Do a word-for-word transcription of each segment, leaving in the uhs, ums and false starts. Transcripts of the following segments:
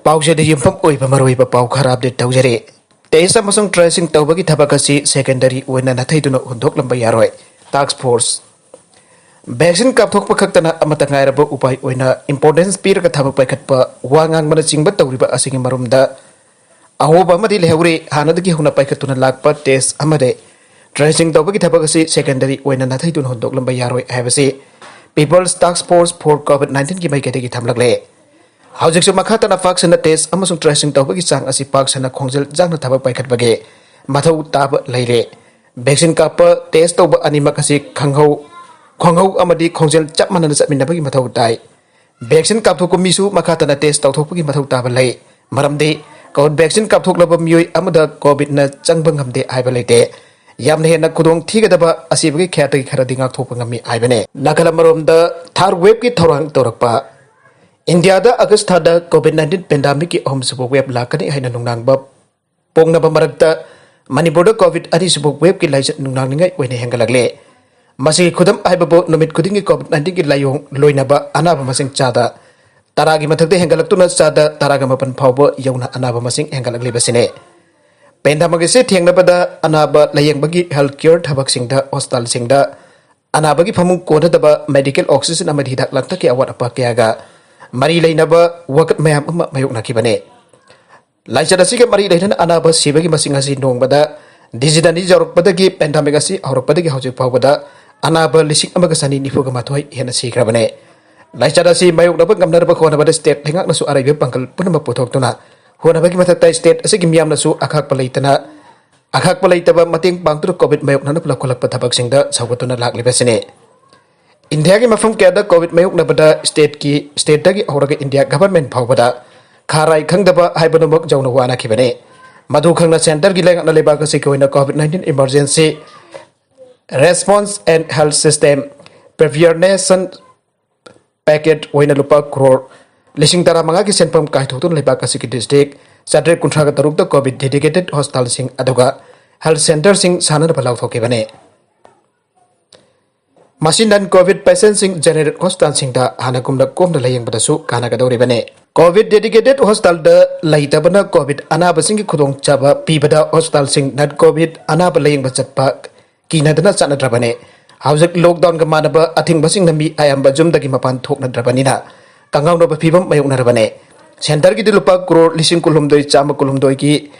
ꯄꯥꯎꯆꯦꯗ ꯌꯨꯝꯐꯝ ꯑꯣꯏꯕ ꯃꯔꯨꯑꯣꯏꯕ ꯄꯥꯎ ꯈꯔ ꯑꯞꯗꯦꯠ ꯇꯧꯖꯔꯤ꯫ ꯇꯦꯁ ꯑꯃꯁꯨꯡ ꯇ꯭ꯔꯦꯁꯤꯡ ꯇꯧꯕꯒꯤ ꯊꯕꯛ ꯑꯁꯤ ꯁꯦꯀꯦꯟꯗꯔꯤ ꯑꯣꯏꯅ ꯅꯥꯊꯩꯗꯨꯅ ꯍꯨꯟꯗꯣꯛꯂꯝꯕ ꯌꯥꯔꯣꯏ꯫ ꯇꯥꯛꯁ ꯐꯣꯔꯁ꯫ ꯚꯦꯛꯁꯤꯟ ꯀꯥꯞꯊꯣꯛꯄ ꯈꯛꯇꯅ ꯑꯃꯠꯇ ꯉꯥꯏꯔꯕ ꯎꯄꯥꯏ ꯑꯣꯏꯅ ꯏꯝꯄꯣꯔꯇꯦꯟꯁ ꯄꯤꯔꯒ ꯊꯕꯛ ꯄꯥꯏꯈꯠꯄ, ꯋꯥ ꯉꯥꯡꯕꯅꯆꯤꯡꯕ ꯇꯧꯔꯤꯕ ꯑꯁꯤꯒꯤ ꯃꯔꯨꯝꯗ ꯑꯍꯣꯕ ꯑꯃꯗꯤ ꯂꯩꯍꯧꯔꯤ꯫ ꯍꯥꯟꯅꯗꯒꯤ ꯍꯧꯅ ꯄꯥꯏꯈꯠꯇꯨꯅ ꯂꯥꯛꯄ ꯇꯦꯁ ꯑꯃꯗꯤ ꯇ꯭ꯔꯦꯁꯤꯡ ꯇꯧꯕꯒꯤ ꯊꯕꯛ ꯑꯁꯤ ꯁꯦꯀꯦꯟꯗꯔꯤ ꯑꯣꯏꯅ ꯅꯥꯊꯩꯗꯨꯅ ꯍꯨꯟꯗꯣꯛꯂꯝꯕ ꯌꯥꯔꯣꯏ ꯍꯥꯏꯕꯁꯤ People's Task Force for COVID nineteenꯒꯤ ꯃꯥꯏꯀꯩꯗꯒꯤ ꯊꯝꯂꯛꯂꯦ꯫ ꯍꯧꯖꯤꯛꯁꯨ ꯃꯈꯥ ꯇꯥꯅ ꯄꯥꯛ ꯁꯟꯅ ꯇꯦꯁ ꯑꯃꯁꯨꯡ ꯇ꯭ꯔꯦꯁꯤꯡ ꯇꯧꯕꯒꯤ ꯆꯥꯡ ꯑꯁꯤ ꯄꯥꯛ ꯁꯟꯅ ꯈꯣꯡꯖꯦꯜ ꯌꯥꯡꯅ ꯊꯕꯛ ꯄꯥꯏꯈꯠꯄꯒꯤ ꯃꯊꯧ ꯇꯥꯕ ꯂꯩꯔꯦ꯫ ꯚꯦꯛꯁꯤꯟ ꯀꯥꯞꯄ, ꯇꯦꯁ ꯇꯧꯕ ꯑꯅꯤꯃꯛ ꯑꯁꯤ ꯈꯪꯍꯧ, ꯈꯣꯡꯍꯧ ꯑꯃꯗꯤ ꯈꯣꯡꯖꯦꯜ ꯆꯞ ꯃꯥꯟꯅꯅ ꯆꯠꯃꯤꯟꯅꯕꯒꯤ ꯃꯊꯧ ꯇꯥꯏ꯫ ꯚꯦꯛꯁꯤꯟ ꯀꯥꯞꯊꯣꯛꯄ ꯃꯤꯁꯨ ꯃꯈꯥ ꯇꯥꯅ ꯇꯦꯁ ꯇꯧꯊꯣꯛꯄꯒꯤ ꯃꯊꯧ ꯇꯥꯕ ꯂꯩ, ꯃꯔꯝꯗꯤ ꯀꯣꯚꯤꯗ ꯚꯦꯛꯁꯤꯟ ꯀꯥꯞꯊꯣꯛꯂꯕ ꯃꯤꯑꯣꯏ ꯑꯃꯗ ꯀꯣꯚꯤꯗꯅ ꯆꯪꯕ ꯉꯝꯗꯦ ꯍꯥꯏꯕ ꯂꯩꯇꯦ꯫ ꯌꯥꯝꯅ ꯍꯦꯟꯅ ꯈꯨꯗꯣꯡ ꯊꯤꯒꯗꯕ ꯑꯁꯤꯕꯒꯤ ꯈ꯭ꯌꯥꯠꯇꯒꯤ ꯈꯔꯗꯤ ꯉꯥꯛꯊꯣꯛꯄ ꯉꯝꯃꯤ ꯍꯥꯏꯕꯅꯤ꯫ ꯅꯥꯀꯜ ꯑꯃꯔꯣꯝꯗ ꯊꯥꯔꯗ ꯋꯦꯕꯀꯤ ꯊꯧꯔꯥꯡ ꯇꯧꯔꯛꯄ꯫ ꯏꯟꯗꯤꯌꯥꯗ ꯑꯥꯒꯁ ꯊꯥꯗ ꯀꯣꯚꯤꯗ ꯅꯥꯏꯟꯇꯤꯟ ꯄꯦꯟꯗꯥꯃꯤꯛꯀꯤ ꯑꯍꯨꯝꯁꯨꯕ ꯋꯦꯕ ꯂꯥꯛꯀꯅꯤ ꯍꯥꯏꯅ ꯅꯨꯡꯅꯥꯡꯕ ꯄꯣꯡꯅꯕ ꯃꯔꯛꯇ ꯃꯅꯤꯄꯨꯔꯗ ꯀꯣꯚꯤꯗ ꯑꯅꯤꯁꯨꯕ ꯋꯦꯕꯀꯤ ꯂꯥꯏꯆꯠ ꯅꯨꯡꯅꯥꯡꯅꯤꯡꯉꯥꯏ ꯑꯣꯏꯅ ꯍꯦꯟꯒꯠꯂꯛꯂꯦ꯫ ꯃꯁꯤꯒꯤ ꯈꯨꯗꯝ ꯍꯥꯏꯕꯕꯨ ꯅꯨꯃꯤꯠ ꯈꯨꯗꯤꯡꯒꯤ ꯀꯣꯚꯤꯗ ꯅꯥꯏꯟꯇꯤꯟꯒꯤ ꯂꯥꯏꯑꯣꯡ ꯂꯣꯏꯅꯕ ꯑꯅꯥꯕ ꯃꯁꯤꯡ ꯆꯥꯗ ꯇꯔꯥꯒꯤ ꯃꯊꯛꯇ ꯍꯦꯟꯒꯠꯂꯛꯇꯨꯅ ꯆꯥꯗ ꯇꯔꯥꯒ ꯃꯥꯄꯟ ꯐꯥꯎꯕ ꯌꯧꯅ ꯑꯅꯥꯕ ꯃꯁꯤꯡ ꯍꯦꯟꯒꯠꯂꯛꯂꯤꯕꯁꯤꯅꯤ꯫ ꯄꯦꯟꯗꯥꯃꯤꯛ ꯑꯁꯤ ꯊꯦꯡꯅꯕꯗ ꯑꯅꯥꯕ ꯂꯥꯌꯦꯡꯕꯒꯤ ꯍꯦꯜꯊ ꯀꯦꯌꯔ ꯊꯕꯛꯁꯤꯡꯗ, ꯍꯣꯁꯄꯤꯇꯥꯜꯁꯤꯡꯗ ꯑꯅꯥꯕꯒꯤ ꯐꯃꯨꯡ ꯀꯣꯟꯅꯗꯕ, ꯃꯦꯗꯤꯀꯦꯜ ꯑꯣꯛꯁꯤꯖꯟ ꯑꯃꯗꯤ ꯍꯤꯗꯥꯛ ꯂꯥꯡꯊꯛꯀꯤ ꯑꯋꯥꯠ ꯑꯄꯥ ꯀꯌꯥꯒ ꯃꯔꯤ ꯂꯩꯅꯕ ꯋꯥꯀꯠ ꯃꯌꯥꯝ ꯑꯃ ꯃꯥꯌꯣꯛꯅꯈꯤꯕꯅꯤ꯫ ꯂꯥꯏꯆꯠ ꯑꯁꯤꯒ ꯃꯔꯤ ꯂꯩꯅꯅ ꯑꯅꯥꯕ ꯁꯤꯕꯒꯤ ꯃꯁꯤꯡ ꯑꯁꯤ ꯅꯣꯡꯃꯗ ꯗꯤꯖꯤꯠ ꯑꯅꯤ ꯌꯧꯔꯛꯄꯗꯒꯤ, ꯄꯦꯟꯗꯥꯃꯤꯛ ꯑꯁꯤ ꯍꯧꯔꯛꯄꯗꯒꯤ ꯍꯧꯖꯤꯛ ꯐꯥꯎꯕꯗ ꯑꯅꯥꯕ ꯂꯤꯁꯤꯡ ꯑꯃꯒ ꯆꯅꯤ ꯅꯤꯐꯨꯒ ꯃꯥꯊꯣꯏ ꯍꯦꯟꯅ ꯁꯤꯈ꯭ꯔꯕꯅꯤ꯫ ꯂꯥꯏꯆꯠ ꯑꯁꯤ ꯃꯥꯌꯣꯛꯅꯕ ꯉꯝꯅꯅꯕ ꯍꯣꯠꯅꯕꯗ ꯁ꯭ꯇꯦꯠ ꯂꯩꯉꯥꯛꯅꯁꯨ ꯑꯔꯩꯕ ꯄꯥꯡꯒꯜ ꯄꯨꯝꯅꯃꯛ ꯄꯨꯊꯣꯛꯇꯨꯅ ꯍꯣꯠꯅꯕꯒꯤ ꯃꯊꯛꯇ ꯁ꯭ꯇꯦꯠ ꯑꯁꯤꯒꯤ ꯃꯤꯌꯥꯝꯅꯁꯨ ꯑꯈꯥꯛꯄ ꯂꯩꯇꯅ, ꯑꯈꯥꯛꯄ ꯂꯩꯇꯕ ꯃꯇꯦꯡ ꯄꯥꯡꯗꯨꯅ ꯀꯣꯚꯤꯗ ꯃꯥꯌꯣꯛꯅꯅꯕ ꯂꯧꯈꯠꯂꯛꯄ ꯊꯕꯛꯁꯤꯡꯗ ꯁꯧꯒꯠꯇꯨꯅ ꯂꯥꯛꯂꯤꯕꯁꯤꯅꯤ꯫ ꯏꯟꯗꯤꯌꯥꯒꯤ ꯃꯐꯝ ꯀꯌꯥꯗ ꯀꯣꯚꯤꯗ ꯃꯥꯌꯣꯛꯅꯕꯗ ꯁ꯭ꯇꯦꯠꯀꯤ, ꯁ꯭ꯇꯦꯠꯇꯒꯤ ꯍꯧꯔꯒ ꯏꯟꯗꯤꯌꯥ ꯒꯚꯔꯟꯃꯦꯟꯠ ꯐꯥꯎꯕꯗ ꯈꯥꯔꯥꯏ ꯈꯪꯗꯕ ꯍꯥꯏꯕꯗꯨꯃꯛ ꯌꯧꯅ ꯋꯥꯅꯈꯤꯕꯅꯤ꯫ ꯃꯗꯨ ꯈꯪꯅ ꯁꯦꯟꯇꯔꯒꯤ ꯂꯩꯉꯥꯛꯅ ꯂꯩꯕꯥꯛ ꯑꯁꯤꯒꯤ ꯑꯣꯏꯅ Covid nineteen emergency response and health system preparedness package ꯑꯣꯏꯅ ꯂꯨꯄꯥ ꯀ꯭ꯔꯣꯔ ꯂꯤꯁꯤꯡ ꯇꯔꯥꯃꯉꯥꯒꯤ ꯁꯦꯟꯐꯝ ꯀꯥꯏꯊꯣꯛꯇꯨꯅ ꯂꯩꯕꯥꯛ ꯑꯁꯤꯒꯤ ꯗꯤꯁꯇ꯭ꯔꯤꯛ ꯆꯥꯇ꯭ꯔꯦꯠ ꯀꯨꯟꯊ꯭ꯔꯥꯒ ꯇꯔꯨꯛꯇ ꯀꯣꯚꯤꯗ ꯗꯦꯗꯤꯀꯦꯇꯦꯗ ꯍꯣꯁꯄꯤꯇꯥꯜꯁꯤꯡ ꯑꯗꯨꯒ ꯍꯦꯜꯊ ꯁꯦꯟꯇꯔꯁꯤꯡ ꯁꯥꯅꯅꯕ ꯂꯥꯎꯊꯣꯛꯈꯤꯕꯅꯤ꯫ ꯃꯁꯤ ꯅꯟ ꯀꯣꯚꯤꯗ ꯄꯦꯁꯦꯟꯠꯁꯤꯡ ꯖꯦꯅꯦꯔꯦꯜ ꯍꯣꯁꯄꯤꯇꯥꯜꯁꯤꯡꯗ ꯍꯥꯟꯅꯒꯨꯝꯅ ꯀꯣꯝꯅ ꯂꯥꯌꯦꯡꯕꯗꯁꯨ ꯀꯥꯟꯅꯒꯗꯧꯔꯤꯕꯅꯤ꯫ ꯀꯣꯚꯤꯗ ꯗꯦꯗꯤꯀꯦꯇꯦꯗ ꯍꯣꯁꯄꯤꯇꯥꯜꯗ ꯂꯩꯇꯕꯅ ꯀꯣꯚꯤꯗ ꯑꯅꯥꯕꯁꯤꯡꯒꯤ ꯈꯨꯗꯣꯡꯆꯥꯕ ꯄꯤꯕꯗ ꯍꯣꯁꯄꯤꯇꯥꯜꯁꯤꯡ ꯅꯟ ꯀꯣꯚꯤꯗ ꯑꯅꯥꯕ ꯂꯥꯌꯦꯡꯕ ꯆꯠꯄ ꯀꯤꯅꯗꯅ ꯆꯠꯅꯗ꯭ꯔꯕꯅꯤ꯫ ꯍꯧꯖꯤꯛ ꯂꯣꯛꯗꯥꯎꯟꯒ ꯃꯥꯟꯅꯕ ꯑꯊꯤꯡꯕꯁꯤꯡꯅ ꯃꯤ ꯑꯌꯥꯝꯕ ꯌꯨꯝꯗꯒꯤ ꯃꯄꯥꯟ ꯊꯣꯛꯅꯗ꯭ꯔꯕꯅꯤꯅ ꯀꯪꯉꯥꯎꯅꯕ ꯐꯤꯕꯝ ꯃꯥꯌꯣꯛꯅꯔꯕꯅꯤ꯫ ꯁꯦꯟꯇꯔꯒꯤꯗꯤ ꯂꯨꯄꯥ ꯀ꯭ꯔꯣꯔ ꯂꯤꯁꯤꯡ ꯀꯨꯟꯍꯨꯝꯗꯣꯏ ꯆꯥꯝꯃ ꯀꯨꯟꯍꯨꯝꯗꯣꯏꯒꯤ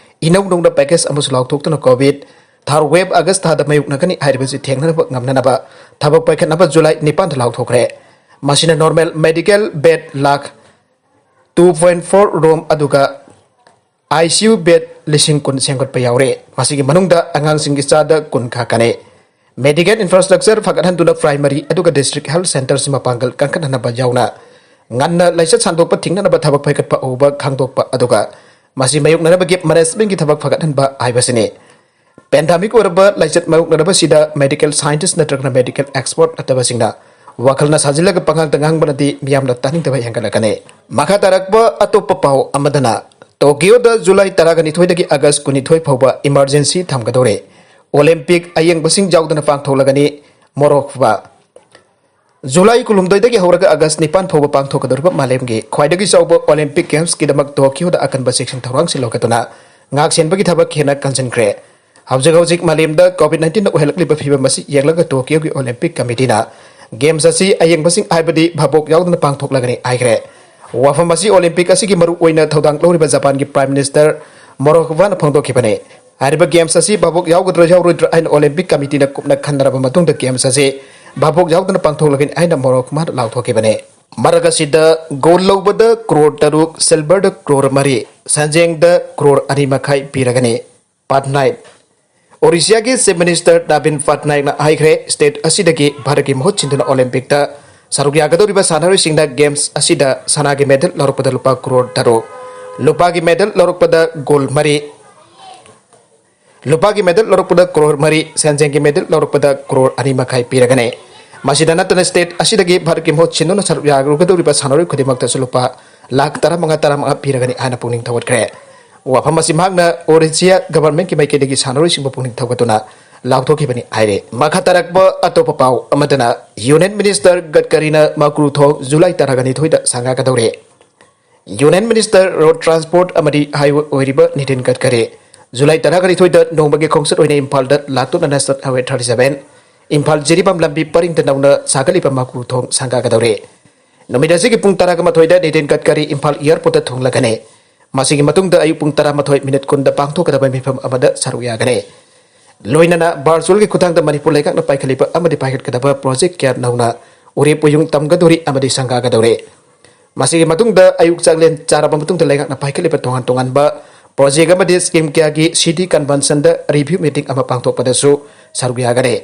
ꯏꯅꯧ ꯅꯧꯅ ꯄꯦꯀꯦꯖ ꯑꯃꯁꯨ ꯂꯥꯎꯊꯣꯛꯇꯨꯅ ꯀꯣꯚꯤꯗ ꯊꯥꯔ ꯋꯦꯕ ꯑꯥꯒꯁ ꯊꯥꯗ ꯃꯥꯌꯣꯛꯅꯒꯅꯤ ꯍꯥꯏꯔꯤꯕꯁꯤ ꯊꯦꯡꯅꯅꯕ ꯉꯝꯅꯅꯕ ꯊꯕꯛ ꯄꯥꯏꯈꯠꯅꯕ ꯖꯨꯂꯥꯏ ꯅꯤꯄꯥꯟꯗ ꯂꯥꯎꯊꯣꯛꯈ꯭ꯔꯦ꯫ ꯃꯁꯤꯅ normal medical bed lakh two point four room ꯑꯗꯨꯒ ꯑꯥꯏ ꯁꯤ ꯌꯨ ꯕꯦꯗ ꯂꯤꯁꯤꯡ ꯀꯨꯟ ꯁꯦꯝꯒꯠꯄ ꯌꯥꯎꯔꯦ꯫ ꯃꯁꯤꯒꯤ ꯃꯅꯨꯡꯗ ꯑꯉꯥꯡꯁꯤꯡꯒꯤ ꯆꯥꯗ ꯀꯨꯟ ꯈꯛꯇꯅꯤ꯫ ꯃꯦꯗꯤꯀꯦꯜ ꯏꯟꯐ꯭ꯔꯥꯁ꯭ꯇ꯭ꯔꯛꯆꯔ ꯐꯒꯠꯍꯟꯗꯨꯅ ꯄ꯭ꯔꯥꯏꯃꯔꯤ ꯑꯗꯨꯒ ꯗꯤꯁꯇ꯭ꯔꯤꯛ ꯍꯦꯜꯊ ꯁꯦꯟꯇꯔꯁꯤꯡ ꯃꯄꯥꯡꯒꯜ ꯀꯟꯈꯠꯍꯟꯅꯕ ꯌꯥꯎꯅ ꯉꯟꯅ ꯂꯥꯏꯆꯠ ꯁꯟꯗꯣꯛꯄ ꯊꯤꯡꯅꯅꯕ ꯊꯕꯛ ꯄꯥꯏꯈꯠꯄ ꯍꯧꯕ ꯈꯪꯗꯣꯛꯄ ꯑꯗꯨꯒ ꯃꯁꯤ ꯃꯥꯌꯣꯛꯅꯅꯕꯒꯤ ꯃꯦꯅꯦꯖꯃꯦꯟꯠꯀꯤ ꯊꯕꯛ ꯐꯒꯠꯍꯟꯕ ꯍꯥꯏꯕꯁꯤꯅꯤ꯫ ꯄꯦꯟꯗꯦꯃꯤꯛ ꯑꯣꯏꯔꯕ ꯂꯥꯏꯆꯠ ꯃꯥꯌꯣꯛꯅꯔꯕꯁꯤꯗ ꯃꯦꯗꯤꯀꯦꯜ ꯁꯥꯏꯟꯇꯤꯁ꯭ꯠ ꯅꯠꯇ꯭ꯔꯒꯅ ꯃꯦꯗꯤꯀꯦꯜ ꯑꯦꯛꯁꯄꯔꯠ ꯅꯠꯇꯕꯁꯤꯡꯅ ꯋꯥꯈꯜꯅ ꯁꯥꯖꯤꯜꯂꯒ ꯄꯉꯥꯡꯗ ꯉꯥꯡꯕꯅꯗꯤ ꯃꯤꯌꯥꯝꯅ ꯇꯥꯅꯤꯡꯗꯕ ꯍꯦꯟꯒꯠꯂꯛꯀꯅꯤ꯫ ꯃꯈꯥ ꯇꯥꯔꯛꯄ ꯑꯇꯣꯞꯄ ꯄꯥꯎ ꯑꯃꯗꯅ, ꯇꯣꯀꯤꯌꯣꯗ ꯖꯨꯂꯥꯏ ꯇꯔꯥꯅꯤꯊꯣꯏꯗꯒꯤ ꯑꯥꯒꯁ ꯀꯨꯟꯅꯤꯊꯣꯏ ꯐꯥꯎꯕ ꯏꯃꯔꯖꯦꯟꯁꯤ ꯊꯝꯒꯗꯧꯔꯦ꯫ ꯑꯣꯂꯤꯝꯄꯤꯛ ꯑꯌꯦꯡꯕꯁꯤꯡ ꯌꯥꯎꯗꯅ ꯄꯥꯡꯊꯣꯛꯂꯒꯅꯤ꯫ ꯃꯣꯔꯣꯛꯕ꯫ ꯖꯨꯂꯥꯏ ꯀꯨꯟꯍꯨꯝꯗꯣꯏꯗꯒꯤ ꯍꯧꯔꯒ ꯑꯥꯒꯁ ꯅꯤꯄꯥꯟ ꯐꯥꯎꯕ ꯄꯥꯡꯊꯣꯛꯀꯗꯧꯔꯤꯕ ꯃꯥꯂꯦꯝꯒꯤ ꯈ꯭ꯋꯥꯏꯗꯒꯤ ꯆꯥꯎꯕ ꯑꯣꯂꯤꯝꯄꯤꯛ ꯒꯦꯝꯁꯀꯤꯗꯃꯛ ꯇꯣꯀꯤꯌꯣꯗ ꯑꯀꯟꯕ ꯆꯦꯛꯁꯤꯟ ꯊꯧꯔꯥꯡꯁꯤꯡ ꯂꯧꯈꯠꯇꯨꯅ ꯉꯥꯛꯁꯦꯟꯕꯒꯤ ꯊꯕꯛ ꯍꯦꯟꯅ ꯀꯟꯁꯤꯟꯈ꯭ꯔꯦ꯫ ꯍꯧꯖꯤꯛ ꯍꯧꯖꯤꯛ ꯃꯥꯂꯦꯝꯗ ꯀꯣꯚꯤꯗ ꯅꯥꯏꯟꯇꯤꯟꯅ ꯑꯣꯏꯍꯜꯂꯛꯂꯤꯕ ꯐꯤꯕꯝ ꯑꯁꯤ ꯌꯦꯡꯂꯒ ꯇꯣꯀꯤꯌꯣꯒꯤ ꯑꯣꯂꯤꯝꯄꯤꯛ ꯀꯃꯤꯇꯤꯅ ꯒꯦꯝꯁ ꯑꯁꯤ ꯑꯌꯦꯡꯕꯁꯤꯡ ꯍꯥꯏꯕꯗꯤ ꯚꯥꯕꯣꯛ ꯌꯥꯎꯗꯅ ꯄꯥꯡꯊꯣꯛꯂꯒꯅꯤ ꯍꯥꯏꯈ꯭ꯔꯦ꯫ ꯋꯥꯐꯝ ꯑꯁꯤ ꯑꯣꯂꯤꯝꯄꯤꯛ ꯑꯁꯤꯒꯤ ꯃꯔꯨ ꯑꯣꯏꯅ ꯊꯧꯗꯥꯡ ꯂꯧꯔꯤꯕ ꯖꯄꯥꯟꯒꯤ ꯄ꯭ꯔꯥꯏꯝ ꯃꯤꯅꯤꯁꯇꯔ ꯃꯣꯔꯣꯍꯕꯥꯅ ꯐꯣꯡꯗꯣꯛꯈꯤꯕꯅꯤ꯫ ꯍꯥꯏꯔꯤꯕ ꯒꯦꯝꯁ ꯑꯁꯤ ꯚꯥꯕꯣꯛ ꯌꯥꯎꯒꯗ꯭ꯔꯥ ꯌꯥꯎꯔꯣꯏꯗ꯭ꯔꯥ ꯍꯥꯏꯅ ꯑꯣꯂꯤꯝꯄꯤꯛ ꯀꯃꯤꯇꯤꯅ ꯀꯨꯞꯅ ꯈꯟꯅꯔꯕ ꯃꯇꯨꯡꯗ ꯒꯦꯝꯁ ꯑꯁꯤ ꯚꯥꯕꯣꯛ ꯌꯥꯎꯗꯅ ꯄꯥꯡꯊꯣꯛꯂꯒꯅꯤ ꯍꯥꯏꯅ ꯃꯣꯔꯣꯍꯕꯥꯅ ꯂꯥꯎꯊꯣꯛꯈꯤꯕꯅꯤ꯫ ꯃꯔꯛ ꯑꯁꯤꯗ ꯒꯣꯜ ꯂꯧꯕꯗ ꯀ꯭ꯔꯣꯔ ꯇꯔꯨꯛ, ꯁꯤꯜꯚꯔꯗ ꯀ꯭ꯔꯣꯔ ꯃꯔꯤ, ꯁꯦꯟꯖꯦꯡꯗ ꯀ꯭ꯔꯣꯔ ꯑꯅꯤ ꯃꯈꯥꯏ ꯄꯤꯔꯒꯅꯤ꯫ ꯄꯠꯅꯥꯏꯛ꯫ ꯑꯣꯔꯤꯁꯤꯌꯥꯒꯤ ꯆꯤꯐ ꯃꯤꯅꯤꯁꯇꯔ ꯅꯕꯤꯟ ꯄꯠꯅꯥꯏꯛꯅ ꯍꯥꯏꯈ꯭ꯔꯦ, ꯁ꯭ꯇꯦꯠ ꯑꯁꯤꯗꯒꯤ ꯚꯥꯔꯠꯀꯤ ꯃꯍꯨꯠ ꯁꯤꯟꯗꯨꯅ ꯑꯣꯂꯤꯝꯄꯤꯛꯇ ꯁꯔꯨꯛ ꯌꯥꯒꯗꯧꯔꯤꯕ ꯁꯥꯟꯅꯔꯣꯏꯁꯤꯡꯅ ꯒꯦꯝꯁ ꯑꯁꯤꯗ ꯁꯅꯥꯒꯤ ꯃꯦꯗꯜ ꯂꯧꯔꯛꯄꯗ ꯂꯨꯄꯥ ꯀ꯭ꯔꯣꯔ ꯇꯔꯨꯛ, ꯂꯨꯄꯥꯒꯤ ꯃꯦꯗꯜ ꯂꯧꯔꯛꯄꯗ ꯒꯣꯜ ꯃꯔꯤ, ꯂꯨꯄꯥꯒꯤ ꯃꯦꯗꯜ ꯂꯧꯔꯛꯄꯗ ꯀ꯭ꯔꯣꯔ ꯃꯔꯤ, ꯁꯦꯟꯖꯦꯡꯒꯤ ꯃꯦꯗꯜ ꯂꯧꯔꯛꯄꯗ ꯀ꯭ꯔꯣꯔ ꯑꯅꯤ ꯃꯈꯥꯏ ꯄꯤꯔꯒꯅꯤ꯫ ꯃꯁꯤꯗ ꯅꯠꯇꯅ ꯁ꯭ꯇꯦꯠ ꯑꯁꯤꯗꯒꯤ ꯚꯥꯔꯠꯀꯤ ꯃꯍꯨꯠ ꯁꯤꯟꯗꯨꯅ ꯁꯔꯨꯛ ꯌꯥꯔꯨꯒꯗꯧꯔꯤꯕ ꯁꯥꯟꯅꯔꯣꯏ ꯈꯨꯗꯤꯡꯃꯛꯇꯁꯨ ꯂꯨꯄꯥ ꯂꯥꯈ ꯇꯔꯥꯃꯉꯥ, ꯇꯔꯥꯃꯉꯥ ꯄꯤꯔꯒꯅꯤ ꯍꯥꯏꯅ ꯄꯨꯛꯅꯤꯡ ꯊꯧꯒꯠꯈ꯭ꯔꯦ꯫ ꯋꯥꯐꯝ ꯑꯁꯤ ꯃꯍꯥꯛꯅ ꯑꯣꯔꯤꯁꯤꯌꯥ ꯒꯚꯔꯟꯃꯦꯟꯠꯀꯤ ꯃꯥꯏꯀꯩꯗꯒꯤ ꯁꯥꯟꯅꯔꯣꯏꯁꯤꯡꯕꯨ ꯄꯨꯛꯅꯤꯡ ꯊꯧꯒꯠꯇꯨꯅ ꯂꯥꯎꯊꯣꯛꯈꯤꯕꯅꯤ ꯍꯥꯏꯔꯦ꯫ ꯃꯈꯥ ꯇꯥꯔꯛꯄ ꯑꯇꯣꯞꯄ ꯄꯥꯎ ꯑꯃꯗꯅ, ꯌꯨꯅꯤꯌꯟ ꯃꯤꯅꯤꯁꯇꯔ ꯒꯗꯀꯔꯤꯅ ꯃꯀ꯭ꯔꯨ ꯊꯣꯡ ꯖꯨꯂꯥꯏ ꯇꯔꯥꯅꯤꯊꯣꯏꯗ ꯁꯪꯒꯥꯒꯗꯧꯔꯦ꯫ ꯌꯨꯅꯤꯌꯟ ꯃꯤꯅꯤꯁꯇꯔ ꯔꯣꯗ ꯇ꯭ꯔꯥꯟꯁꯄꯣꯔꯠ ꯑꯃꯗꯤ ꯍꯥꯏꯋꯦ ꯑꯣꯏꯔꯤꯕ ꯅꯤꯇꯤꯟ ꯒꯗꯀꯔꯤ ꯖꯨꯂꯥꯏ ꯇꯔꯥꯒ ꯅꯤꯊꯣꯏꯗ ꯅꯣꯡꯃꯒꯤ ꯈꯣꯡꯆꯠ ꯑꯣꯏꯅ ꯏꯝꯐꯥꯜꯗ ꯂꯥꯇꯣꯟ national highway thirty seven, Imphal Jiribam ꯂꯝꯕꯤ ꯄꯔꯤꯡꯗ ꯅꯧꯅ ꯁꯥꯒꯠꯂꯤꯕ ꯃꯀ꯭ꯔꯨ ꯊꯣꯡ ꯁꯪꯒꯥꯒꯗꯧꯔꯤ꯫ ꯅꯨꯃꯤꯠ ꯑꯁꯤꯒꯤ ꯄꯨꯡ ꯇꯔꯥꯒ ꯃꯥꯊꯣꯏꯗ ꯅꯤꯇꯤꯟ ꯒꯗꯀꯔꯤ ꯏꯝꯐꯥꯜ ꯑꯦꯌꯔꯄꯣꯔꯠꯇ ꯊꯨꯡꯂꯒꯅꯤ꯫ ꯃꯁꯤꯒꯤ ꯃꯇꯨꯡꯗ ꯑꯌꯨꯛ ꯄꯨꯡ ꯇꯔꯥꯃꯥꯊꯣꯏ ꯃꯤꯅꯤꯠ ꯀꯨꯟꯗ ꯄꯥꯡꯊꯣꯛꯀꯗꯕ ꯃꯤꯐꯝ ꯑꯃꯗ ꯁꯔꯨꯛ ꯌꯥꯒꯅꯤ꯫ ꯂꯣꯏꯅꯅ ꯚꯔꯆꯨꯋꯦꯜꯒꯤ ꯈꯨꯠꯊꯥꯡꯗ ꯃꯅꯤꯄꯨꯔ ꯂꯩꯉꯥꯛꯅ ꯄꯥꯏꯈꯠꯂꯤꯕ ꯑꯃꯗꯤ ꯄꯥꯏꯈꯠꯀꯗꯕ ꯄ꯭ꯔꯣꯖꯦꯛ ꯀꯌꯥ ꯅꯧꯅ ꯎꯔꯦꯞ ꯎꯌꯨꯡ ꯇꯝꯒꯗꯧꯔꯤ ꯑꯃꯗꯤ ꯁꯪꯒꯥꯒꯗꯧꯔꯤ꯫ ꯃꯁꯤꯒꯤ ꯃꯇꯨꯡꯗ ꯑꯌꯨꯛ ꯆꯥꯛꯂꯦꯟ ꯆꯥꯔꯕ ꯃꯇꯨꯡꯗ ꯂꯩꯉꯥꯛꯅ ꯄꯥꯏꯈꯠꯂꯤꯕ ꯇꯣꯉꯥꯟ ꯇꯣꯉꯥꯟꯕ ꯄ꯭ꯔꯣꯖꯦꯛ ꯑꯃꯗꯤ ꯁ꯭ꯀꯤꯝ ꯀꯌꯥꯒꯤ ꯁꯤꯇꯤ ꯀꯟꯚꯦꯟꯁꯟꯗ ꯔꯤꯚ꯭ꯌꯨ ꯃꯤꯇꯤꯡ ꯑꯃ ꯄꯥꯡꯊꯣꯛꯄꯗꯁꯨ ꯁꯔꯨꯛ ꯌꯥꯒꯅꯤ꯫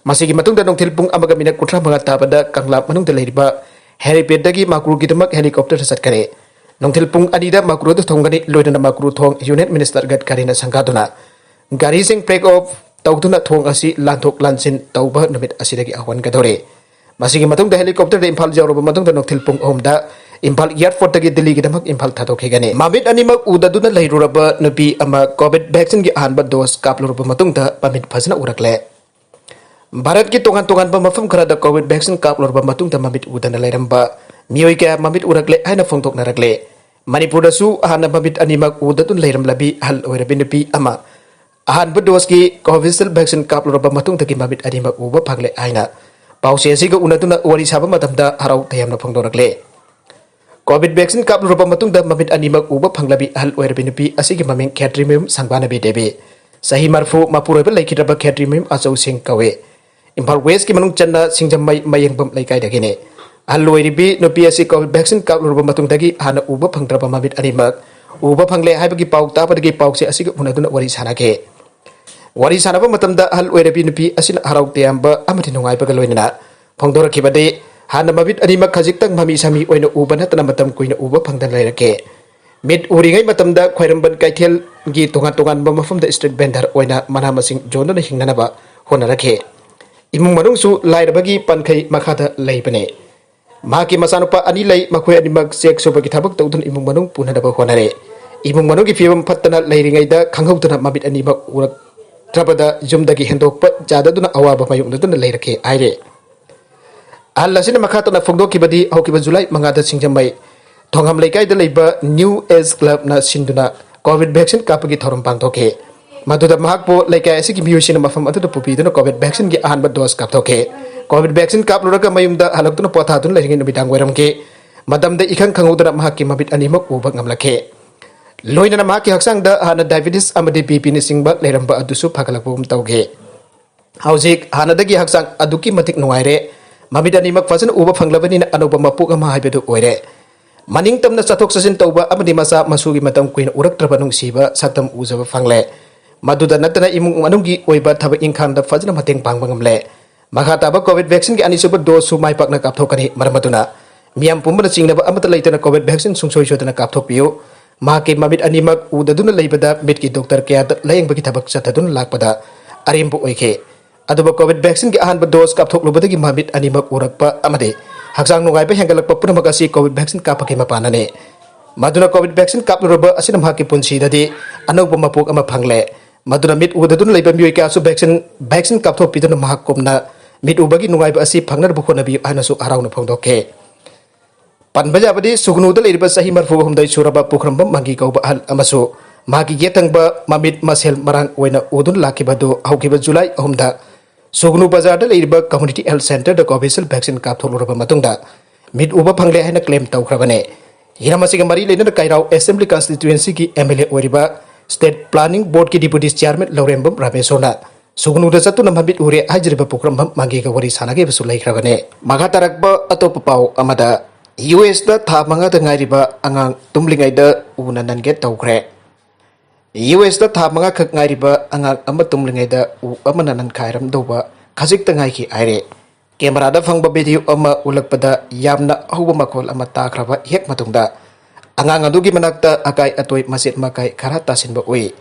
ꯃꯁꯤꯒꯤ ꯃꯇꯨꯡꯗ ꯅꯨꯡꯊꯤꯜ ꯄꯨꯡ ꯑꯃꯒ ꯃꯤꯅꯠ ꯀꯨꯟꯊ꯭ꯔꯥ ꯃꯉꯥ ꯇꯥꯕꯗ ꯀꯪꯂꯥ ꯃꯅꯨꯡꯗ ꯂꯩꯔꯤꯕ ꯍꯦꯂꯤꯄꯦꯗꯇꯒꯤ ꯃꯀ꯭ꯔꯨꯒꯤꯗꯃꯛ ꯍꯦꯂꯤꯀꯣꯞꯇꯔꯗ ꯆꯠꯀꯅꯤ꯫ ꯅꯨꯡꯊꯤꯜ ꯄꯨꯡ ꯑꯅꯤꯗ ꯃꯀ꯭ꯔꯨꯗ ꯊꯨꯡꯒꯅꯤ꯫ ꯂꯣꯏꯅꯅ ꯃꯀ꯭ꯔꯨ ꯊꯣꯡ ꯌꯨꯅꯤꯌꯟ ꯃꯤꯅꯤꯁꯇꯔ ꯒꯗꯀꯔꯤꯅ ꯁꯪꯒꯥꯗꯨꯅ ꯒꯥꯔꯤꯁꯤꯡ ꯄꯦꯛ ꯑꯣꯐ ꯇꯧꯗꯨꯅ ꯊꯣꯡ ꯑꯁꯤ ꯂꯥꯟꯊꯣꯛ ꯂꯥꯟꯁꯤꯟ ꯇꯧꯕ ꯅꯨꯃꯤꯠ ꯑꯁꯤꯗꯒꯤ ꯍꯧꯍꯟꯒꯗꯧꯔꯤ꯫ ꯃꯁꯤꯒꯤ ꯃꯇꯨꯡꯗ ꯍꯦꯂꯤꯀꯣꯞꯇꯔꯗ ꯏꯝꯐꯥꯜ ꯌꯧꯔꯕ ꯃꯇꯨꯡꯗ ꯅꯨꯡꯊꯤꯜ ꯄꯨꯡ ꯑꯍꯨꯝꯗ ꯏꯝꯐꯥꯜ ꯑꯦꯌꯔꯄꯣꯔꯠꯇꯒꯤ ꯗꯤꯜꯂꯤꯒꯤꯗꯃꯛ ꯏꯝꯐꯥꯜ ꯊꯥꯗꯣꯛꯈꯤꯒꯅꯤ꯫ ꯃꯃꯤꯠ ꯑꯅꯤꯃꯛ ꯎꯗꯗꯨꯅ ꯂꯩꯔꯨꯔꯕ ꯅꯨꯄꯤ ꯑꯃ ꯀꯣꯚꯤꯗ ꯚꯦꯛꯁꯤꯟꯒꯤ ꯑꯍꯥꯟꯕ ꯗꯣꯁ ꯀꯥꯞꯂꯨꯔꯕ ꯃꯇꯨꯡꯗ ꯃꯃꯤꯠ ꯐꯖꯅ ꯎꯔꯛꯂꯦ꯫ ꯚꯥꯔꯠꯀꯤ ꯇꯣꯉꯥꯟ ꯇꯣꯉꯥꯟꯕ ꯃꯐꯝ ꯈꯔꯗ ꯀꯣꯚꯤꯗ ꯚꯦꯛꯁꯤꯟ ꯀꯥꯞꯂꯨꯔꯕ ꯃꯇꯨꯡꯗ ꯃꯃꯤꯠ ꯎꯗꯅ ꯂꯩꯔꯝꯕ ꯃꯤꯑꯣꯏ ꯀꯌꯥ ꯃꯃꯤꯠ ꯎꯔꯛꯂꯦ ꯍꯥꯏꯅ ꯐꯣꯡꯗꯣꯛꯅꯔꯛꯂꯦ꯫ ꯃꯅꯤꯄꯨꯔꯗꯁꯨ ꯍꯥꯟꯅ ꯃꯃꯤꯠ ꯑꯅꯤꯃꯛ ꯎꯗꯗꯨꯅ ꯂꯩꯔꯝꯂꯕꯤ ꯑꯍꯜ ꯑꯣꯏꯔꯕꯤ ꯅꯨꯄꯤ ꯑꯃ ꯑꯍꯥꯟꯕ ꯗꯣꯁꯀꯤ ꯀꯣꯚꯤꯁꯤꯜ ꯚꯦꯛꯁꯤꯟ ꯀꯥꯞꯂꯨꯔꯕ ꯃꯇꯨꯡꯗꯒꯤ ꯃꯃꯤꯠ ꯑꯅꯤꯃꯛ ꯎꯕ ꯐꯪꯂꯦ ꯍꯥꯏꯅ ꯄꯥꯎꯆꯦ ꯑꯁꯤꯒ ꯎꯅꯗꯨꯅ ꯋꯥꯔꯤ ꯁꯥꯕ ꯃꯇꯝꯗ ꯍꯔꯥꯎ ꯇꯌꯥꯝꯅ ꯐꯣꯡꯗꯣꯔꯛꯂꯦ꯫ ꯀꯣꯚꯤꯗ ꯚꯦꯛꯁꯤꯟ ꯀꯥꯞꯂꯨꯔꯕ ꯃꯇꯨꯡꯗ ꯃꯃꯤꯠ ꯑꯅꯤꯃꯛ ꯎꯕ ꯐꯪꯂꯕꯤ ꯑꯍꯜ ꯑꯣꯏꯔꯕꯤ ꯅꯨꯄꯤ ꯑꯁꯤꯒꯤ ꯃꯃꯤꯡ ꯈꯦꯇ꯭ꯔꯤꯃꯌꯨꯝ ꯁꯪꯕꯥꯅꯕꯤ ꯗꯦꯕꯤ, ꯆꯍꯤ ꯃꯔꯤꯐꯨ ꯃꯄꯨꯔꯣꯏꯕ ꯂꯩꯈꯤꯗ꯭ꯔꯕ ꯈꯦꯇ꯭ꯔꯤꯃꯌꯨꯝ ꯑꯆꯧ ꯁꯤꯡ ꯀꯧꯏ꯫ ꯏꯝꯐꯥꯜ ꯋꯦꯁꯀꯤ ꯃꯅꯨꯡ ꯆꯟꯅ ꯁꯤꯡꯖꯃꯩ ꯃꯌꯦꯡꯕꯝ ꯂꯩꯀꯥꯏꯗꯒꯤꯅꯤ꯫ ꯑꯍꯜ ꯑꯣꯏꯔꯤꯕꯤ ꯅꯨꯄꯤ ꯑꯁꯤ ꯀꯣꯚꯤꯗ ꯚꯦꯛꯁꯤꯟ ꯀꯥꯞꯂꯨꯔꯕ ꯃꯇꯨꯡꯗꯒꯤ ꯍꯥꯟꯅ ꯎꯕ ꯐꯪꯗ꯭ꯔꯕ ꯃꯃꯤꯠ ꯑꯅꯤꯃꯛ ꯎꯕ ꯐꯪꯂꯦ ꯍꯥꯏꯕꯒꯤ ꯄꯥꯎ ꯇꯥꯕꯗꯒꯤ ꯄꯥꯎꯆꯦ ꯑꯁꯤꯒ ꯎꯅꯗꯨꯅ ꯋꯥꯔꯤ ꯁꯥꯟꯅꯈꯤ꯫ ꯋꯥꯔꯤ ꯁꯥꯟꯅꯕ ꯃꯇꯝꯗ ꯑꯍꯜ ꯑꯣꯏꯔꯕꯤ ꯅꯨꯄꯤ ꯑꯁꯤꯅ ꯍꯔꯥꯎ ꯇꯌꯥꯝꯕ ꯑꯃꯗꯤ ꯅꯨꯡꯉꯥꯏꯕꯒ ꯂꯣꯏꯅꯅ ꯐꯣꯡꯗꯣꯔꯛꯈꯤꯕꯗꯤ, ꯍꯥꯟꯅ ꯃꯃꯤꯠ ꯑꯅꯤꯃꯛ ꯈꯖꯤꯛꯇꯪ ꯃꯃꯤ ꯁꯥꯃꯤ ꯑꯣꯏꯅ ꯎꯕ ꯅꯠꯇꯅ ꯃꯇꯝ ꯀꯨꯏꯅ ꯎꯕ ꯐꯪꯗꯅ ꯂꯩꯔꯛꯈꯤ꯫ ꯃꯤꯠ ꯎꯔꯤꯉꯩ ꯃꯇꯝꯗ ꯈ꯭ꯋꯥꯏꯔꯝꯕꯟ ꯀꯩꯊꯦꯜꯒꯤ ꯇꯣꯉꯥꯟ ꯇꯣꯉꯥꯟꯕ ꯃꯐꯝꯗ ꯁ꯭ꯇ꯭ꯔꯤꯠ ꯚꯦꯟꯗꯔ ꯑꯣꯏꯅ ꯃꯅꯥ ꯃꯁꯤꯡ ꯌꯣꯟꯗꯨꯅ ꯍꯤꯡꯅꯅꯕ ꯍꯣꯠꯅꯔꯛꯈꯤ꯫ ꯏꯃꯨꯡ ꯃꯅꯨꯡꯁꯨ ꯂꯥꯏꯔꯕꯒꯤ ꯄꯟꯈꯩ ꯃꯈꯥꯗ ꯂꯩꯕꯅꯤ꯫ ꯃꯍꯥꯛꯀꯤ ꯃꯆꯥꯅꯨꯄꯥ ꯑꯅꯤ ꯂꯩ, ꯃꯈꯣꯏ ꯑꯅꯤꯃꯛ ꯆꯦꯛ ꯁꯨꯕꯒꯤ ꯊꯕꯛ ꯇꯧꯗꯨꯅ ꯏꯃꯨꯡ ꯃꯅꯨꯡ ꯄꯨꯅꯅꯕ ꯍꯣꯠꯅꯔꯦ꯫ ꯏꯃꯨꯡ ꯃꯅꯨꯡꯒꯤ ꯐꯤꯕꯝ ꯐꯠꯇꯅ ꯂꯩꯔꯤꯉꯩꯗ ꯈꯪꯍꯧꯗꯅ ꯃꯃꯤꯠ ꯑꯅꯤꯃꯛ ꯎꯔꯛꯇ꯭ꯔꯕꯗ ꯌꯨꯝꯗꯒꯤ ꯍꯦꯟꯗꯣꯛꯄ ꯌꯥꯗꯗꯨꯅ ꯑꯋꯥꯕ ꯃꯥꯌꯣꯛꯅꯗꯨꯅ ꯂꯩꯔꯛꯈꯤ ꯍꯥꯏꯔꯦ꯫ ꯑꯍꯜ ꯑꯁꯤꯅ ꯃꯈꯥ ꯇꯥꯅ ꯐꯣꯡꯗꯣꯛꯈꯤꯕꯗꯤ, ꯍꯧꯈꯤꯕ ꯖꯨꯂꯥꯏ ꯃꯉꯥꯗ ꯁꯤꯡꯖꯃꯩ ꯊꯣꯡꯉꯝ ꯂꯩꯀꯥꯏꯗ ꯂꯩꯕ ꯅ꯭ꯌꯨ ꯑꯦꯖ ꯀ꯭ꯂꯕꯅ ꯁꯤꯟꯗꯨꯅ ꯀꯣꯚꯤꯗ ꯚꯦꯛꯁꯤꯟ ꯀꯥꯞꯄꯒꯤ ꯊꯧꯔꯝ ꯄꯥꯡꯊꯣꯛꯈꯤ꯫ ꯃꯗꯨꯗ ꯃꯍꯥꯛꯄꯨ ꯂꯩꯀꯥꯏ ꯑꯁꯤꯒꯤ ꯃꯤꯑꯣꯏꯁꯤꯡꯅ ꯃꯐꯝ ꯑꯗꯨꯗ ꯄꯨꯕꯤꯗꯨꯅ ꯀꯣꯚꯤꯗ ꯚꯦꯛꯁꯤꯟꯒꯤ ꯑꯍꯥꯟꯕ ꯗꯣꯁ ꯀꯥꯞꯊꯣꯛꯈꯤ꯫ ꯀꯣꯚꯤꯗ ꯚꯦꯛꯁꯤꯟ ꯀꯥꯞꯂꯨꯔꯒ ꯃꯌꯨꯝꯗ ꯍꯜꯂꯛꯇꯨꯅ ꯄꯣꯊꯥꯗꯨꯅ ꯂꯩꯔꯤꯉꯩ ꯅꯨꯃꯤꯗꯥꯡ ꯑꯣꯏꯔꯝꯈꯤ꯫ ꯃꯇꯝꯗ ꯏꯈꯪ ꯈꯪꯍꯧꯗꯅ ꯃꯍꯥꯛꯀꯤ ꯃꯃꯤꯠ ꯑꯅꯤꯃꯛ ꯎꯕ ꯉꯝꯂꯛꯈꯤ꯫ ꯂꯣꯏꯅꯅ ꯃꯍꯥꯛꯀꯤ ꯍꯛꯆꯥꯡꯗ ꯍꯥꯟꯅ ꯗꯥꯏꯕꯦꯇꯤꯁ ꯑꯃꯗꯤ ꯕꯤ ꯄꯤꯅꯆꯤꯡꯕ ꯂꯩꯔꯝꯕ ꯑꯗꯨꯁꯨ ꯐꯒꯠꯂꯛꯄꯒꯨꯝ ꯇꯧꯈꯤ꯫ ꯍꯧꯖꯤꯛ ꯍꯥꯟꯅꯗꯒꯤ ꯍꯛꯆꯥꯡ ꯑꯗꯨꯛꯀꯤ ꯃꯇꯤꯛ ꯅꯨꯡꯉꯥꯏꯔꯦ꯫ ꯃꯃꯤꯠ ꯑꯅꯤꯃꯛ ꯐꯖꯅ ꯎꯕ ꯐꯪꯂꯕꯅꯤꯅ ꯑꯅꯧꯕ ꯃꯄꯣꯛ ꯑꯃ ꯍꯥꯏꯕꯗꯨ ꯑꯣꯏꯔꯦ꯫ ꯃꯅꯤꯡ ꯇꯝꯅ ꯆꯠꯊꯣꯛ ꯆꯠꯁꯤꯟ ꯇꯧꯕ ꯑꯃꯗꯤ ꯃꯆꯥ ꯃꯁꯨꯒꯤ ꯃꯇꯝ ꯀꯨꯏꯅ ꯎꯔꯛꯇ꯭ꯔꯕ ꯅꯨꯡꯁꯤꯕ ꯁꯛꯇꯝ ꯎꯖꯕ ꯐꯪꯂꯦ꯫ ꯃꯗꯨꯗ ꯅꯠꯇꯅ ꯏꯃꯨꯡ ꯃꯅꯨꯡꯒꯤ ꯑꯣꯏꯕ ꯊꯕꯛ ꯏꯪꯈꯥꯡꯗ ꯐꯖꯅ ꯃꯇꯦꯡ ꯄꯥꯡꯕ ꯉꯝꯂꯦ꯫ ꯃꯈꯥ ꯇꯥꯕ ꯀꯣꯚꯤꯗ ꯚꯦꯛꯁꯤꯟꯒꯤ ꯑꯅꯤꯁꯨꯕ ꯗꯣꯁꯁꯨ ꯃꯥꯏ ꯄꯥꯛꯅ ꯀꯥꯞꯊꯣꯛꯀꯅꯤ꯫ ꯃꯔꯝ ꯑꯗꯨꯅ ꯃꯤꯌꯥꯝ ꯄꯨꯝꯕꯅ ꯆꯤꯡꯅꯕ ꯑꯃꯠꯇ ꯂꯩꯇꯅ ꯀꯣꯚꯤꯗ ꯚꯦꯛꯁꯤꯟ ꯁꯨꯡꯁꯣꯏ ꯁꯣꯏꯗꯅ ꯀꯥꯞꯊꯣꯛꯄꯤꯌꯨ꯫ ꯃꯍꯥꯛꯀꯤ ꯃꯃꯤꯠ ꯑꯅꯤꯃꯛ ꯎꯗꯗꯨꯅ ꯂꯩꯕꯗ ꯃꯤꯠꯀꯤ ꯗꯣꯛꯇꯔ ꯀꯌꯥꯗ ꯂꯥꯌꯦꯡꯕꯒꯤ ꯊꯕꯛ ꯆꯠꯊꯗꯨꯅ ꯂꯥꯛꯄꯗ ꯑꯔꯦꯝꯕ ꯑꯣꯏꯈꯤ꯫ ꯑꯗꯨꯕꯨ ꯀꯣꯚꯤꯗ ꯚꯦꯛꯁꯤꯟꯒꯤ ꯑꯍꯥꯟꯕ ꯗꯣꯁ ꯀꯥꯞꯊꯣꯛꯂꯨꯕꯗꯒꯤ ꯃꯃꯤꯠ ꯑꯅꯤꯃꯛ ꯎꯔꯛꯄ ꯑꯃꯗꯤ ꯍꯛꯆꯥꯡ ꯅꯨꯡꯉꯥꯏꯕ ꯍꯦꯟꯒꯠꯂꯛꯄ ꯄꯨꯝꯅꯃꯛ ꯑꯁꯤ ꯀꯣꯚꯤꯗ ꯚꯦꯛꯁꯤꯟ ꯀꯥꯞꯄꯒꯤ ꯃꯄꯥꯟꯅꯅꯤ꯫ ꯃꯗꯨꯅ ꯀꯣꯚꯤꯗ ꯚꯦꯛꯁꯤꯟ ꯀꯥꯞꯂꯨꯔꯕ ꯑꯁꯤꯅ ꯃꯍꯥꯛꯀꯤ ꯄꯨꯟꯁꯤꯗꯗꯤ ꯑꯅꯧꯕ ꯃꯄꯣꯛ ꯑꯃ ꯐꯪꯂꯦ꯫ ꯃꯗꯨꯅ ꯃꯤꯠ ꯎꯗꯗꯨꯅ ꯂꯩꯕ ꯃꯤꯑꯣꯏ ꯀꯌꯥꯁꯨ ꯚꯦꯛꯁꯤꯟ, ꯚꯦꯛꯁꯤꯟ ꯀꯥꯞꯊꯣꯛꯄꯤꯗꯨꯅ ꯃꯍꯥꯛ ꯀꯨꯝꯅ ꯃꯤꯠ ꯎꯕꯒꯤ ꯅꯨꯡꯉꯥꯏꯕ ꯑꯁꯤ ꯐꯪꯅꯅꯕ ꯍꯣꯠꯅꯕꯤꯌꯨ ꯍꯥꯏꯅꯁꯨ ꯍꯔꯥꯎꯅ ꯐꯣꯡꯗꯣꯛꯈꯤ꯫ ꯄꯟꯕ ꯌꯥꯕꯗꯤ, ꯁꯨꯒꯅꯨꯗ ꯂꯩꯔꯤꯕ ꯆꯍꯤ ꯃꯔꯤꯐꯨ ꯍꯨꯝꯗꯣꯏ ꯁꯨꯔꯕ ꯄꯨꯈ꯭ꯔꯝꯕꯝ ꯃꯪꯒꯤ ꯀꯧꯕ ꯑꯍꯜ ꯑꯃꯁꯨ ꯃꯍꯥꯛꯀꯤ ꯌꯦꯠ ꯊꯪꯕ ꯃꯃꯤꯠ ꯃꯁꯦꯜ ꯃꯔꯥꯡ ꯑꯣꯏꯅ ꯎꯗꯨꯅ ꯂꯥꯛꯈꯤꯕ ꯑꯗꯨ ꯍꯧꯈꯤꯕ ꯖꯨꯂꯥꯏ ꯑꯍꯨꯝꯗ ꯁꯨꯒꯅꯨ ꯕꯖꯥꯔꯗ ꯂꯩꯔꯤꯕ ꯀꯝꯃ꯭ꯌꯨꯅꯤꯇꯤ ꯍꯦꯜꯊ ꯁꯦꯟꯇꯔꯗ ꯀꯣꯚꯤꯁꯤꯜꯗ ꯚꯦꯛꯁꯤꯟ ꯀꯥꯞꯊꯣꯛꯂꯨꯔꯕ ꯃꯇꯨꯡꯗ ꯃꯤꯠ ꯎꯕ ꯐꯪꯂꯦ ꯍꯥꯏꯅ ꯀ꯭ꯂꯦꯝ ꯇꯧꯈ꯭ꯔꯕꯅꯤ꯫ ꯍꯤꯔꯝ ꯑꯁꯤꯒ ꯃꯔꯤ ꯂꯩꯅꯅ ꯀꯩꯔꯥꯎ ꯑꯦꯁꯦꯝꯕ꯭ꯂꯤ ꯀꯟꯁꯇꯤꯇ꯭ꯌꯨꯑꯦꯟꯁꯤꯒꯤ ꯑꯦꯝ ꯑꯦꯜ ꯑꯦ ꯑꯣꯏꯔꯤꯕ ꯁ꯭ꯇꯦꯠ ꯄ꯭ꯂꯥꯅꯤꯡ ꯕꯣꯔꯗꯀꯤ ꯗꯤꯄꯨꯇꯤ ꯆꯤꯌꯥꯔꯃꯦꯟ ꯂꯧꯔꯦꯝꯕꯝ ꯔꯥꯃꯦꯁꯣꯔꯅ ꯁꯨꯒꯅꯨꯗ ꯆꯠꯇꯨꯅ ꯃꯃꯤꯠ ꯎꯔꯦ ꯍꯥꯏꯖꯔꯤꯕ ꯄꯨꯈ꯭ꯔꯝꯕꯝ ꯃꯪꯒꯤꯒ ꯋꯥꯔꯤ ꯁꯥꯟꯅꯈꯤꯕꯁꯨ ꯂꯩꯈ꯭ꯔꯕꯅꯤ꯫ ꯃꯈꯥ ꯇꯥꯔꯛꯄ ꯑꯇꯣꯞꯄ ꯄꯥꯎ ꯑꯃꯗ, ꯌꯨ ꯑꯦꯁꯇ ꯊꯥ ꯃꯉꯥꯗ ꯉꯥꯏꯔꯤꯕ ꯑꯉꯥꯡ ꯇꯨꯝꯂꯤꯉꯩꯗ ꯎꯅ ꯅꯟꯒꯦ ꯇꯧꯈ꯭ꯔꯦ꯫ ꯌꯨ ꯑꯦꯁꯇ ꯊꯥ ꯃꯉꯥꯈꯛ ꯉꯥꯏꯔꯤꯕ ꯑꯉꯥꯡ ꯑꯃ ꯇꯨꯝꯂꯤꯉꯩꯗ ꯎ ꯑꯃꯅ ꯅꯟꯈꯥꯏꯔꯝꯗꯧꯕ ꯈꯖꯤꯛꯇ ꯉꯥꯏꯈꯤ ꯍꯥꯏꯔꯦ꯫ ꯀꯦꯃꯦꯔꯥꯗ ꯐꯪꯕ ꯚꯤꯗꯤꯑꯣ ꯑꯃ ꯎꯠꯂꯛꯄꯗ ꯌꯥꯝꯅ ꯑꯍꯧꯕ ꯃꯈꯣꯜ ꯑꯃ ꯇꯥꯈ꯭ꯔꯕ ꯍꯦꯛ ꯃꯇꯨꯡꯗ, ꯑꯉꯥꯡ ꯑꯗꯨꯒꯤ ꯃꯅꯥꯛꯇ ꯑꯀꯥꯏ ꯑꯇꯣꯏ ꯃꯆꯦꯠ ꯃꯀꯥꯏ ꯈꯔ ꯇꯥꯁꯤꯟꯕ ꯎꯏ꯫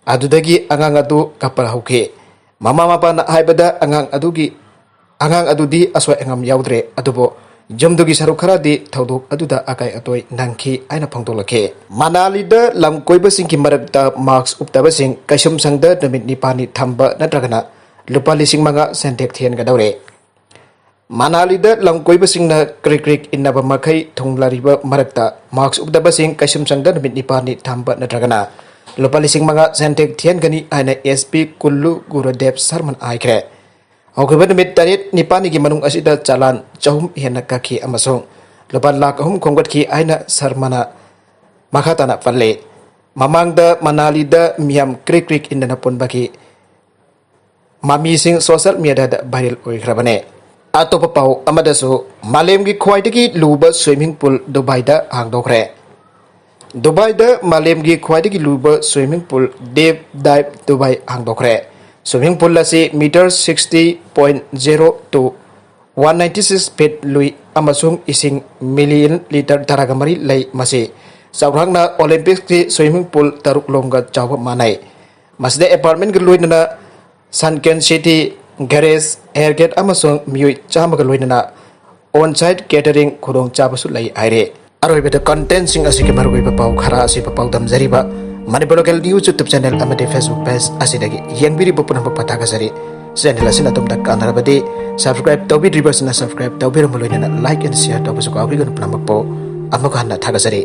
ꯑꯗꯨꯗꯒꯤ ꯑꯉꯥꯡ ꯑꯗꯨ ꯀꯞꯄ ꯍꯧꯈꯤ꯫ ꯃꯃꯥ ꯃꯄꯥꯅ ꯍꯥꯏꯕꯗ ꯑꯉꯥꯡ ꯑꯗꯨꯒꯤ, ꯑꯉꯥꯡ ꯑꯗꯨꯗꯤ ꯑꯁꯣꯏ ꯑꯉꯥꯝ ꯌꯥꯎꯗ꯭ꯔꯦ, ꯑꯗꯨꯕꯨ ꯌꯨꯝꯗꯨꯒꯤ ꯁꯔꯨꯛ ꯈꯔꯗꯤ ꯊꯧꯗꯣꯛ ꯑꯗꯨꯗ ꯑꯀꯥꯏ ꯑꯇꯣꯏ ꯅꯪꯈꯤ ꯍꯥꯏꯅ ꯐꯣꯡꯗꯣꯛꯂꯛꯈꯤ꯫ ꯃꯅꯥꯂꯤꯗ ꯂꯝ ꯀꯣꯏꯕꯁꯤꯡꯒꯤ ꯃꯔꯛꯇ ꯃꯥꯁ꯭ꯛ ꯎꯞꯇꯕꯁꯤꯡ ꯀꯩꯁꯨꯝꯁꯪꯗ ꯅꯨꯃꯤꯠ ꯅꯤꯄꯥꯜꯅꯤ ꯊꯝꯕ ꯅꯠꯇ꯭ꯔꯒꯅ ꯂꯨꯄꯥ ꯂꯤꯁꯤꯡ ꯃꯉꯥ ꯁꯦꯟꯇꯦꯛ ꯊꯤꯍꯟꯒꯗꯧꯔꯦ꯫ ꯃꯅꯥꯂꯤꯗ ꯂꯝꯀꯣꯏꯕꯁꯤꯡꯅ ꯀ꯭ꯔꯤꯛ ꯀ꯭ꯔꯤꯛ ꯏꯟꯅꯕ ꯃꯈꯩ ꯊꯨꯡꯂꯔꯤꯕ ꯃꯔꯛꯇ ꯃꯥꯛꯁ ꯎꯞꯇꯕꯁꯤꯡ ꯀꯩꯁꯨꯝꯁꯪꯗ ꯅꯨꯃꯤꯠ ꯅꯤꯄꯥꯜꯅꯤ ꯊꯝꯕ ꯅꯠꯇ꯭ꯔꯒꯅ ꯂꯨꯄꯥ ꯂꯤꯁꯤꯡ ꯃꯉꯥ ꯁꯦꯟꯊꯦꯛ ꯊꯤꯍꯟꯒꯅꯤ ꯍꯥꯏꯅ ꯑꯦꯁ ꯄꯤ ꯀꯨꯜꯂꯨ ꯒꯨꯔꯨꯗꯦꯕ ꯁꯔꯃꯅ ꯍꯥꯏꯈ꯭ꯔꯦ꯫ ꯍꯧꯈꯤꯕ ꯅꯨꯃꯤꯠ ꯇꯔꯦꯠ ꯅꯤꯄꯥꯜꯅꯤꯒꯤ ꯃꯅꯨꯡ ꯑꯁꯤꯗ ꯆꯂꯥꯟ ꯆꯍꯨꯝ ꯍꯦꯟꯅ ꯀꯛꯈꯤ ꯑꯃꯁꯨꯡ ꯂꯨꯄꯥ ꯂꯥꯈ ꯑꯍꯨꯝ ꯈꯣꯝꯒꯠꯈꯤ ꯍꯥꯏꯅ ꯁꯔꯃꯅ ꯃꯈꯥ ꯇꯥꯅ ꯄꯜꯂꯤ꯫ ꯃꯃꯥꯡꯗ ꯃꯅꯥꯂꯤꯗ ꯃꯤꯌꯥꯝ ꯀ꯭ꯔꯤꯛ ꯀ꯭ꯔꯤꯛ ꯏꯟꯗꯅ ꯄꯨꯟꯕꯒꯤ ꯃꯃꯤꯁꯤꯡ ꯁꯣꯁꯤꯌꯦꯜ ꯃꯤꯗꯤꯌꯥꯗ ꯚꯥꯏꯔꯦꯜ ꯑꯣꯏꯈ꯭ꯔꯕꯅꯦ꯫ ꯑꯇꯣꯞꯄ ꯄꯥꯎ ꯑꯃꯗꯁꯨ, ꯃꯥꯂꯦꯝꯒꯤ ꯈ꯭ꯋꯥꯏꯗꯒꯤ ꯂꯨꯕ ꯁ꯭ꯋꯤꯃꯤꯡ ꯄꯨꯜ ꯗꯨꯕꯥꯏꯗ ꯍꯥꯡꯗꯣꯛꯈ꯭ꯔꯦ꯫ ꯗꯨꯕꯥꯏꯗ ꯃꯥꯂꯦꯝꯒꯤ ꯈ꯭ꯋꯥꯏꯗꯒꯤ ꯂꯨꯕ swimming pool deep dive Dubai ꯍꯥꯡꯗꯣꯛꯈ꯭ꯔꯦ꯫ ꯁ꯭ꯋꯤꯃꯤꯡ ꯄꯨꯜ ꯑꯁꯤ metre sixty point zero two one ninety six feet ꯂꯨꯏ ꯑꯃꯁꯨꯡ ꯏꯁꯤꯡ ꯃꯤꯂꯤꯌꯟ ꯂꯤꯇꯔ ꯇꯔꯥꯒ ꯃꯔꯤ ꯂꯩ꯫ ꯃꯁꯤ ꯆꯥꯎꯔꯥꯛꯅ ꯑꯣꯂꯦꯝꯄꯤꯛꯁꯀꯤ ꯁ꯭ꯋꯤꯃꯤꯡ ꯄꯨꯜ ꯇꯔꯨꯛ ꯂꯣꯝꯒ ꯆꯥꯎꯕ ꯃꯥꯟꯅꯩ꯫ ꯃꯁꯤꯗ ꯑꯦꯄꯥꯔꯠꯃꯦꯟꯒ ꯂꯣꯏꯅꯅ Sangken city, garage, hair get ꯑꯃꯁꯨꯡ ꯃꯤꯑꯣꯏ ꯆꯥꯝꯃꯒ ꯂꯣꯏꯅꯅ ꯑꯣꯟ ꯁꯥꯏꯠ ꯀꯦꯇꯔꯤꯡ ꯈꯨꯗꯣꯡꯆꯥꯕꯁꯨ ꯂꯩ ꯍꯥꯏꯔꯤ꯫ ꯑꯔꯣꯏꯕꯗ ꯀꯟꯇꯦꯟꯁꯤꯡ ꯑꯁꯤꯒꯤ ꯃꯔꯨꯑꯣꯏꯕ ꯄꯥꯎ ꯈꯔ ꯑꯁꯤ ꯄꯥꯎꯗꯝꯖꯔꯤꯕ Manipur local news YouTube channel ꯑꯃꯗꯤ ꯐꯦꯁꯕꯨꯛ ꯄꯦꯖ ꯑꯁꯤꯗꯒꯤ ꯌꯦꯡꯕꯤꯔꯤꯕ ꯄꯨꯝꯅꯃꯛꯄꯨ ꯊꯥꯒꯠꯆꯔꯤ꯫ ꯆꯦꯅꯦꯜ ꯑꯁꯤꯅ ꯑꯗꯣꯝꯗ ꯀꯥꯟꯅꯔꯕꯗꯤ ꯁꯕꯁꯀ꯭ꯔꯥꯏꯕ ꯇꯧꯕꯤꯗ꯭ꯔꯤꯕꯁꯤꯅ ꯁꯕꯁꯀ꯭ꯔꯥꯏꯕ ꯇꯧꯕꯤꯔꯝꯕ ꯂꯣꯏꯅꯅ ꯂꯥꯏꯛ ꯑꯦꯟ ꯁꯤꯌꯔ ꯇꯧꯕꯁꯨ ꯀꯥꯎꯕꯤꯒꯅꯨ꯫ ꯄꯨꯝꯅꯃꯛꯄꯨ ꯑꯃꯨꯛ ꯍꯟꯅ ꯊꯥꯒꯠꯆꯔꯤ꯫